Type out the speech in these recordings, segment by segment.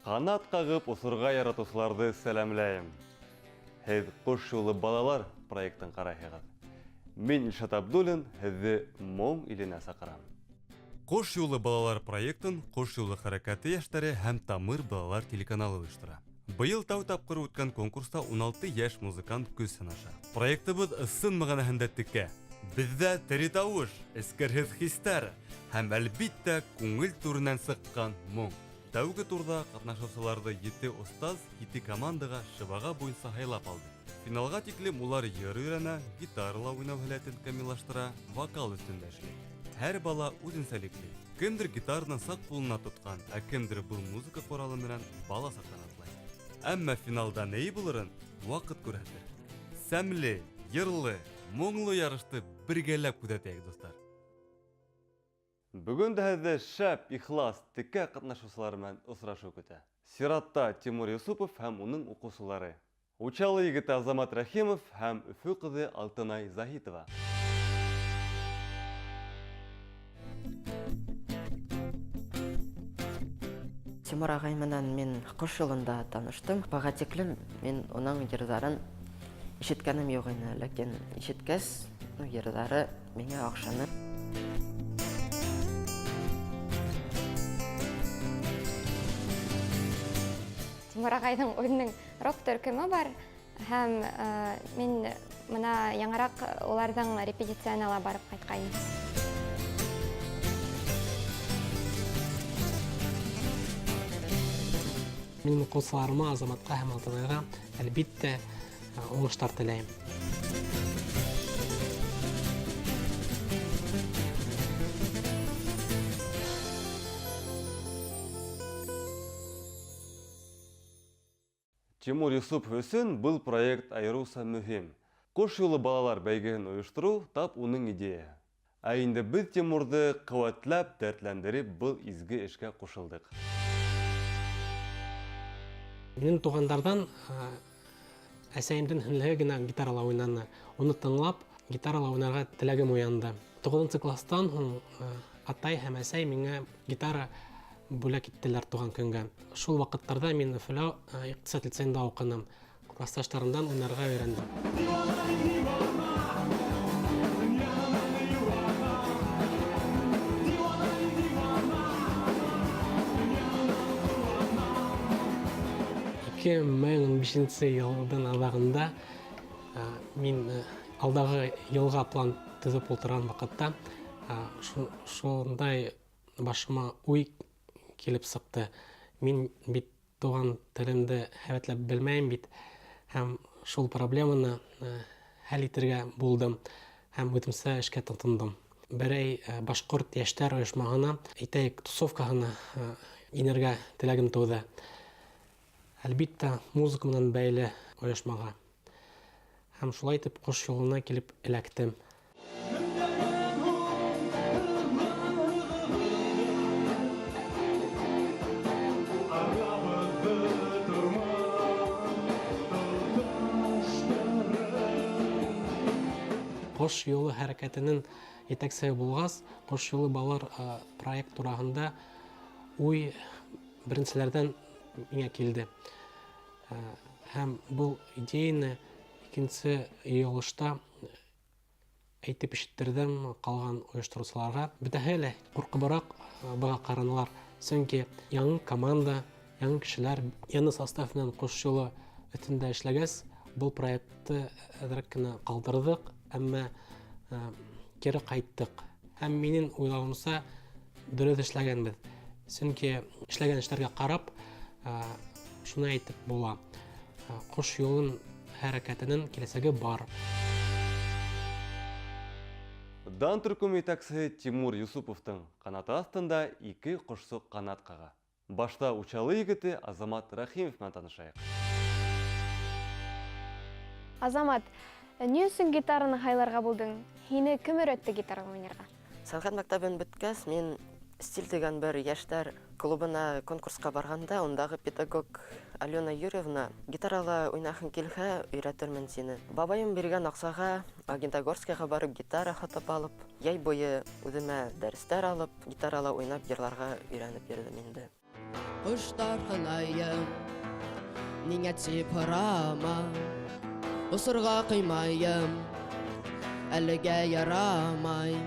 Ҡанат ҡағып осорға яратыусыларҙы сәләмләйем. Һеҙ Ҡош юлы балалар проектын ҡарайһығыҙ. Мин Илшат Абдуллин һеҙҙе моң иленә саҡырам. Ҡош юлы балалар проектын Ҡош юлы хәрәкәте йәштәре һәм Тамыр балалар телеканалы ойоштора. Быйыл тәү тапҡыр үткән конкурста 16 йәш музыкант көс һынаша. Проектыбыҙ ысын мәғәнәһендә текә. Беҙҙә тере тауыш, эскерһеҙ хистәр һәм, әлбиттә, күңел түренән сыҡҡан моң. Тәүге турҙа ҡатнашыусыларҙы ете остаз ете командаға шыбаға буйынса һайлап алды. Финалға тиклем улар йыр өйрәнә, гитарала уйнау һәләтен камиллаштыра, вокал өҫтөндә эшләй. Һәр бала үҙенсәлекле. Кемдер гитараны саҡ ҡулына тотҡан, ә кемдер был музыка ҡоралы менән бала саҡтан атлай. Әммә финалда ни булырын ваҡыт күрһәтер. Сәмле, йырлы, моңло ярышты бергәләп күҙәтәйек, дуҫтар. Бөгөн дә һеҙҙе шәп, ихлас, текә ҡатнашыусылар менән осрашыу көтә. Сиратта Тимур Юсупов һәм уның уҡыусылары. Учалы егете Азамат Рәхимов һәм Өфө ҡыҙы Алтынай Заһитова. Тимур ағай менән мин Ҡош юлында таныштым. Быға тиклем мин уның йырҙарын ишеткәнем юҡ ине, ләкин ишеткәс, йырҙары миңә оҡшаны. Тимур ағайҙың үҙенең рок төркөмө бар, һәм мин бына яңыраҡ уларҙың репетицияһына ла барып ҡайтҡайным. Минең уҡыусыларыма, Азаматҡа һәм Алтынайға, әлбиттә, уңыштар теләйем. Тимур Юсупов өсөн был проект айырыуса мөһим. Ҡош юлы балалар бәйгеһен ойоштороу тап уның идеяһы. Ә инде беҙ Тимурҙы ҡеүәтләп, дәртләндереп был изге эшкә ҡушылдыҡ. Минең туғандарҙан әсәйемдең һеңлеһе генә гитарала уйнаны. Уны тыңлап, гитарала уйнарға теләгем уянды. Туғыҙынсы кластан һуң атай һәм әсәй миңә гитара бүләк иттеләр туған көнгә. Шул ваҡыттарҙа мин Өфөлә иҡтисад лицейында уҡыным. Класташтарымдан уйнарға өйрәндем. Ике мең ун бишенсе йылдың аҙағында мин алдағы йылға план төҙөп ултырған ваҡытта шундай башыма уй килеп сыҡты. Мин бит туған телемде һәйбәтләп белмәйем бит, һәм шул проблеманы хәл итергә булдым һәм үҙемсә эшкә тотондом. Берәй башҡорт йәштәр ойошмаһына, әйтәйек, тусовкаһына инергә теләгем тыуҙы. Әлбиттә, музыка менән бәйле ойошмаға. Һәм шулай итеп Ҡош юлына килеп эләктем. Ҡош юлы хәрәкәтенең етәксеһе булғас, Ҡош юлы балалар проект тураһында уй беренселәрҙән миңә килде. Һәм был идеяны икенсе йыйылышта әйтеп ишеттерҙем ҡалған ойоштороусыларға. Бөтәһе лә ҡурҡыбыраҡ быға ҡаранылар, сөнки яңы команда, яңы кешеләр, яңы состав менән Ҡош юлы өҫтөндә эшләгәс, был проектты әҙерәк кенә ҡалдырҙыҡ, әммә кире ҡайттыҡ. Һәм минең уйлауымса, дөрөҫ эшләгәнбеҙ. Сөнки эшләгән эштәргә ҡарап, шуны әйтеп була. Ҡош юлын хәрәкәтенең киләсәге бар. Дан төркөмө етәксеһе Тимур Юсуповтың ҡанаты аҫтында ике ҡошсо ҡанат ҡаға. Башта Учалы егете Азамат Рәхимов менән танышайыҡ. Азамат, ни өсөн гитараны һайларға булдың? Һине кем өйрәтте гитарала уйнарға? Сәнғәт мәктәбен бөткәс, мин Стиль тигән бер йәштәр клубына конкурсҡа барғанда, ундағы педагог Алена Юрьевна гитарала уйнаһың килһә, өйрәтермен сине. Бабайым биргән аҡсаға Магнитогорскийға барып гитара һатып алып, йәй буйы үҙемә дәрестәр алып, гитарала уйнап йырларға өйрәнеп йөрөйөм инде. Ҡоштар һынайым. Ниңә тип һорама, осорға ҡыймайым. Әлегә ярамай,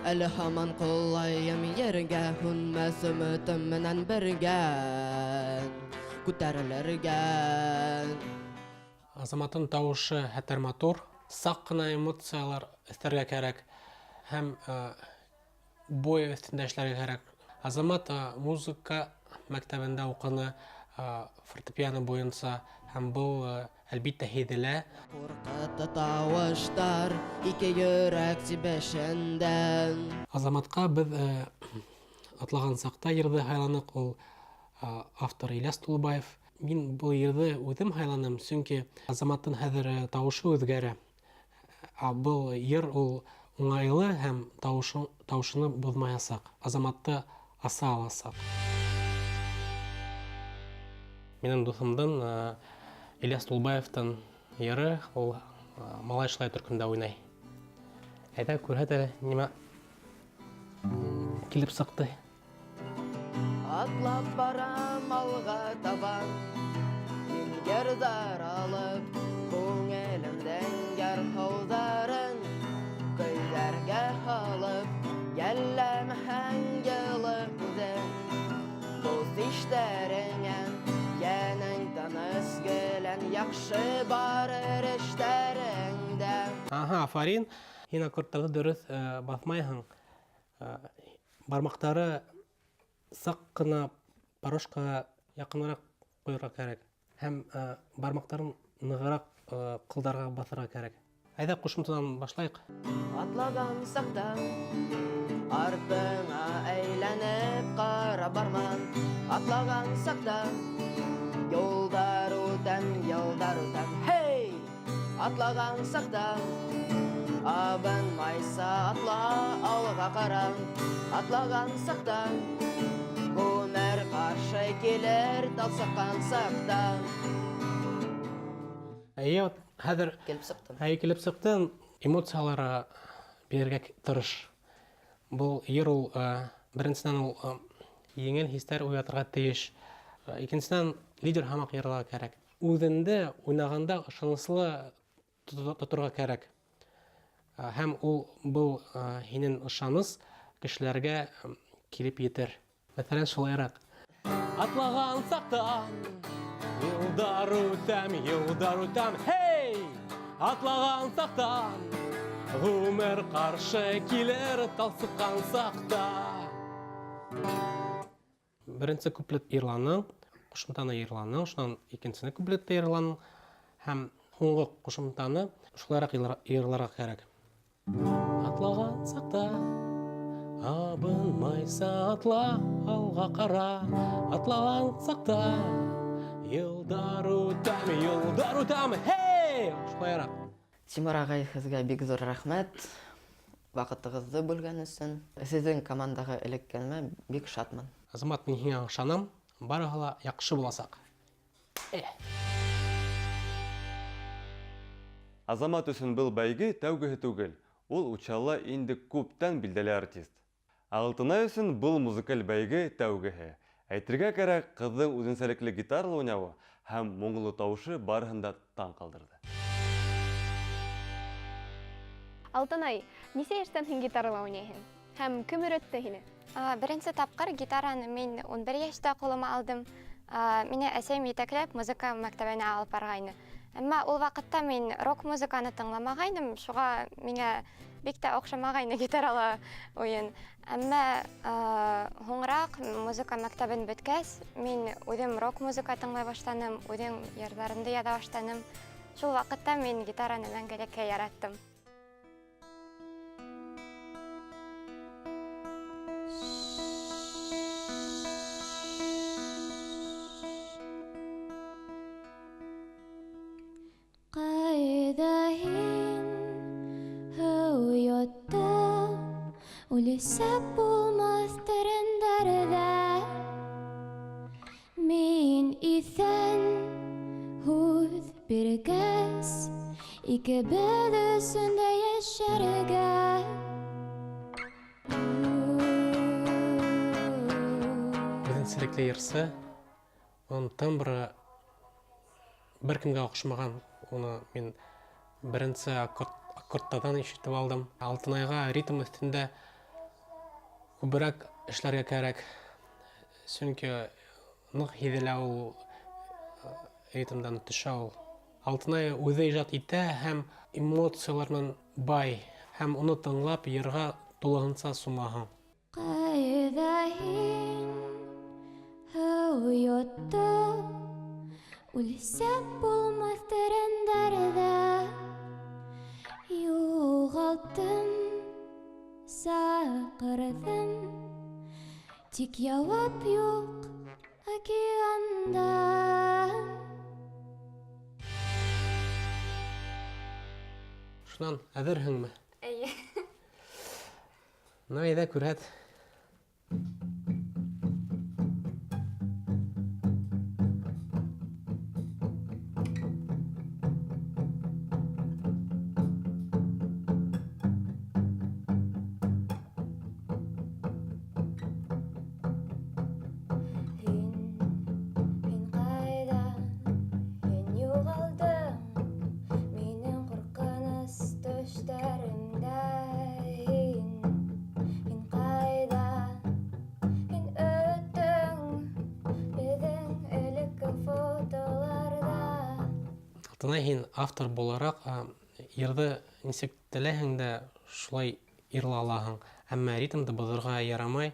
әле һаман ҡолайым ергә. Һүнмәҫ өмөтөм менән бергә күтәрелергә. Азаматтың тауышы хәтәр матур. Саҡ ҡына эмоциялар өҫтәргә кәрәк һәм бой өҫтөндә эшләргә кәрәк. Азамат музыка мәктәбендә уҡыны, фортепиано буйынса, һәм был, әлбиттә, һиҙелә. Ҡурҡытты тауыштар ике йөрәк тибешендә. Азаматҡа беҙ атлаған саҡта йырҙы һайланыҡ, ул автор Ильяс Тулбаев. Мин был йырҙы үҙем һайланым, сөнки Азаматтың хәҙер тауышы үҙгәрә. Ә был йыр ул уңайлы һәм тауышыны боҙмаясаҡ, Азаматты аса аласаҡ. Минең дуҫымдың, Ильяс Тулбаевтың йыры, ул малай шулай төркөмдә уйнай. Әйҙә, күрһәт әле, нимә килеп сыҡты. Атлап барам алға табан, мин йырҙар алып, күңелемдең ярһыуҙарын көйҙәргә һалып, йәлләмәһәң йылы һүҙең, дуҫ иштәреңә, йәнең тыныс гелән яҡшы барыр эштәреңдә. Аһа, афарин, һин аккордтарҙы дөрөҫ баҫмайһың. Бармаҡтары саҡ ҡына порошкаға яҡыныраҡ ҡуйырға кәрәк. Һәм бармаҡтарын нығыраҡ ҡылдарға баҫырға кәрәк. Әйҙә, ҡушымтанан башлайыҡ. Атлаған саҡта артыңа әйләнеп ҡарап барма. Атлаған саҡта юлдар үтәм, йылдар үтәм. Хей! Атлаған саҡта абынмайса атла, алға ҡара. Атлаған саҡта ғүмер ҡаршы килер талсыҡҡан саҡта. Эйе, вот хәҙер Килеп сыҡтым. Эйе, килеп сыҡтың. Эмоциялары бирергә тырыш. Был йыр ул, беренсенән, ул еңел хистәр уятырға тейеш. Икенсенән, лидер һымаҡ йырларға кәрәк. Үҙеңде уйнағанда ышаныслы тоторға кәрәк. Һәм ул был һинең ышаныс кешеләргә килеп етер. Мәҫәлән, шулайыраҡ. Атлаған саҡта йылдар үтәм, йылдар үтәм, хей! Атлаған саҡта ғүмер ҡаршы килер талсыҡҡан саҡта. Беренсе куплет йырланың, ҡушымтаны йырланың, шунан икенсене куплетте йырланың һәм һуңғы ҡушымтаны шулайыраҡ йырларға кәрәк. Атлаған саҡта абынмайса атла, алға ҡара. Атлаған саҡта йылдар үтәм, йылдар үтәм, хей! Шулайыраҡ. Тимур ағай, һеҙгә бик ҙур рәхмәт ваҡытығыҙҙы бүлгән өсөн. Һеҙҙең командаға эләккәнемә бик шатмын. Азамат, мин һиңә ышанам, барыһы ла яҡшы буласаҡ. Азамат өсөн был бәйге тәүгеһе түгел. Ул Учалла инде күптән билдәле артист. Алтынай өсөн был музыкаль бәйге тәүгеһе. Әйтергә кәрәк, ҡыҙҙың үҙенсәлекле гитарала уйнауы һәм моңло тауышы барыһын да таң ҡалдырҙы. Алтынай, нисә йәштән һин гитарала уйнайһың? Һәм кем өйрәтте һине? Беренсе тапҡыр гитараны мин 11 йәштә ҡулыма алдым. Мине әсәйем етәкләп музыка мәктәбенә алып барғайны. Әммә ул ваҡытта мин рок музыканы тыңламағайным, шуға миңә бик тә оҡшамағайны гитарала уйын. Әммә һуңыраҡ музыка мәктәбен бөткәс, мин үҙем рок музыка тыңлай башланым, үҙем йырҙарымды яҙа башланым. Шул ваҡытта мин гитараны мәңгелеккә яраттым. Ҡайҙа һин, һыу йоттоң, үлсәп булмаҫ тәрәндәрҙә. Мин иҫән, һүҙ биргәс, икебеҙ өсөн дә йәшәргә. Үҙенсәлекле Үҙенсәлекле йырсы. Уның тембры бер кемгә оҡшамаған. Уны мин беренсе аккордтарҙан ишетеп алдым. Алтынайға ритм өҫтөндә күберәк эшләргә кәрәк. Сөнки ныҡ һиҙелә ул ритмдан төшә ул. Алтынай үҙе ижад итә һәм эмоциялар менән бай, һәм уны тыңлап йырға тулыһынса сумаһың. Ҡайҙа һин, һыу йотто, үлсәп булмаҫ тәрәндәрҙә, юғалттым, саҡырҙым, тик яуап юҡ океанда. Шунан әҙерһеңме? Эйе. Ну, әйҙә, күрһәт. Һин, һин ҡайҙа? Һин юғалдың минең ҡурҡыныс төштәремдә. Һин, һин ҡайҙа? Һин өттөң беҙҙең элекке фотоларҙа. Алтынай, һин автор булараҡ, йырҙы нисек теләһең дә шулай йырла алаһың. Әммә ритмды боҙорға ярамай.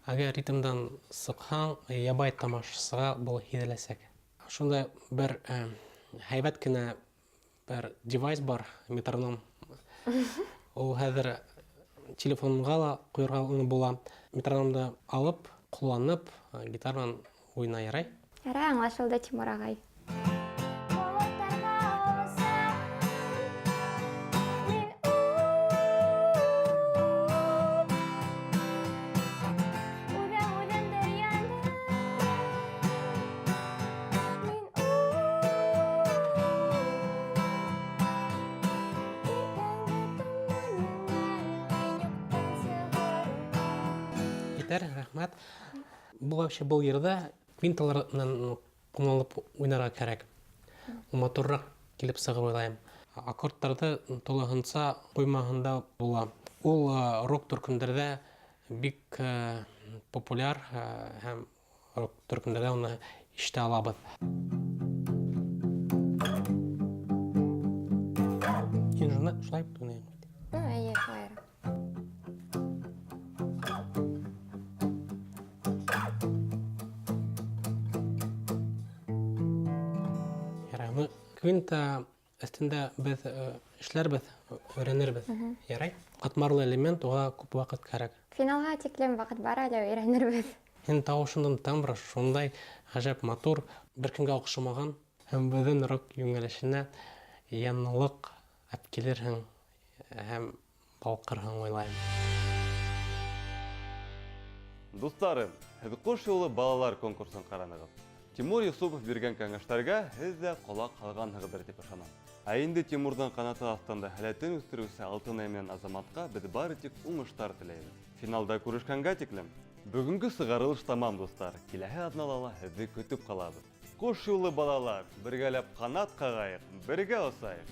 Әгәр ритмдан сыҡһаң, ябай тамашасыға был һиҙеләсәк. Шундай бер һәйбәт кенә бер девайс бар, метроном. Ул хәҙер телефонға ла ҡуйырға була. Метрономды алып, ҡулланып, гитаранан уйна, ярай? Ярай, аңлашылды, Тимур ағай. Етәр, рәхмәт. Был вообще был йырҙа квинталар менән ҡулланып уйнарға кәрәк. Ул матурыраҡ килеп сығыр уйлайым. Аккордтарҙы тулыһынса ҡуймаһында була. Ул рок төркөмдәрҙә бик популяр һәм рок төркөмдәрҙә уны ишетә алабыҙ. Һин шулай уйнайһың бит? Ну, эйе, шулай. Ярай, ну, квинта өҫтөндә беҙ эшләрбеҙ, өйрәнербеҙ. Ярай? Ҡатмарлы элемент, уға күп ваҡыт кәрәк. Финалға тиклем ваҡыт бар әле, өйрәнербеҙ. Һин тауышыңдың тембры шундай ғәжәп матур, бер кемгә оҡшамаған, һәм беҙҙең рок йүнәлешенә яңылыҡ алып килерһең һәм балҡырһың уйлайым. Дуҫтарым, һеҙ Ҡош юлы балалар конкурсын ҡаранығыҙ. Тимур Йосопов биргән кәңәштәргә һеҙ ҙә ҡолаҡ һалғанһығыҙҙыр тип ышанам. Ә инде Тимурҙың ҡанаты аҫтында һәләтен үҫтереүсе Алтынай менән Азаматҡа беҙ бары тик уңыштар теләйбеҙ. Финалда күрешкәнгә тиклем. Бөгөнгө сығарылыш тамам, дуҫтар. Киләһе аҙнала ла һеҙҙе көтөп ҡалабыҙ. Ҡош юлы балалар, бергәләп ҡанат ҡағайыҡ, бергә осайыҡ.